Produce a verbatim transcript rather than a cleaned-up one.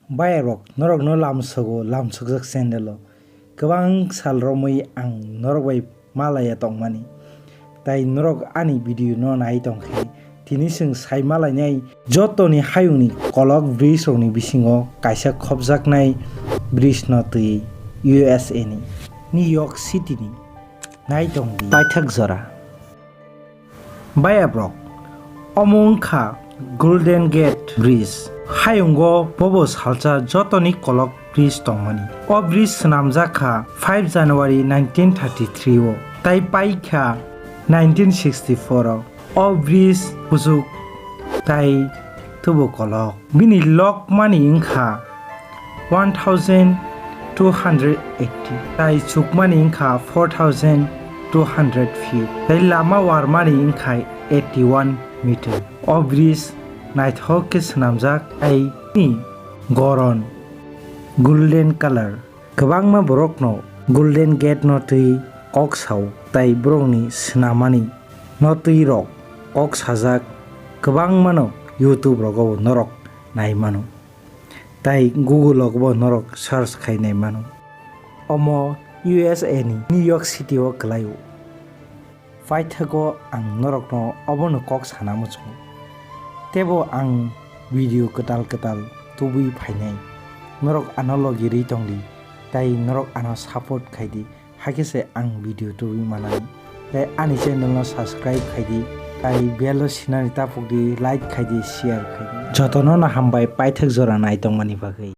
Bayarok, norokno lamsogo, lamsokjak channel o. Kwbang sal romwi ang norok bai malaya tongmani. Tai norok ani video no nai tongkhe, tini chwng sai malainai jotoni hayungni kolok bridge rokni bisingo kaisa khopjaknai bridge no twi U S A ni New York City ni. Nai tongdi paithak jora. Bayabrok, omo wngkha Golden Gate Bridge. Hayungo bobo salsa jotoni kolok bridge tongmani. O bridge swnamjak kha five January nineteen thirty-three o, tai paikha nineteen sixty-four o. O bridge kuchuk tai tubu kolok. Bini lokmani wngkha one thousand two hundred eighty, tai chukmani wngkha four thousand two hundred feet, tai lama warmani wngkha eighty-one meter. O bridge naithok khe swnamjak, tai bini goron golden colour. Kwbangma borokno Golden Gate no twi kok sao, tai borokni swnamani no twi rok kok sajak kwbangmano YouTube rogo norok nai mano. Tai Google o bo norok search khai nai mano. Omo U S A ni New York City o kwlaio. Paithago ang norokno obono kok sana muchungo. Tebo ang video kwtal kwtal tubui phainai. Norok ano logi rwi tongdi, tai norok ano support khaidi. Hakhe se ang video tubui manai. Tai ani channel no subscribe khaidi, tai bell o sinani tapukdi, like khaidi, share khaidi. Jotono no hambai paithak jora nai tongmani bagwi.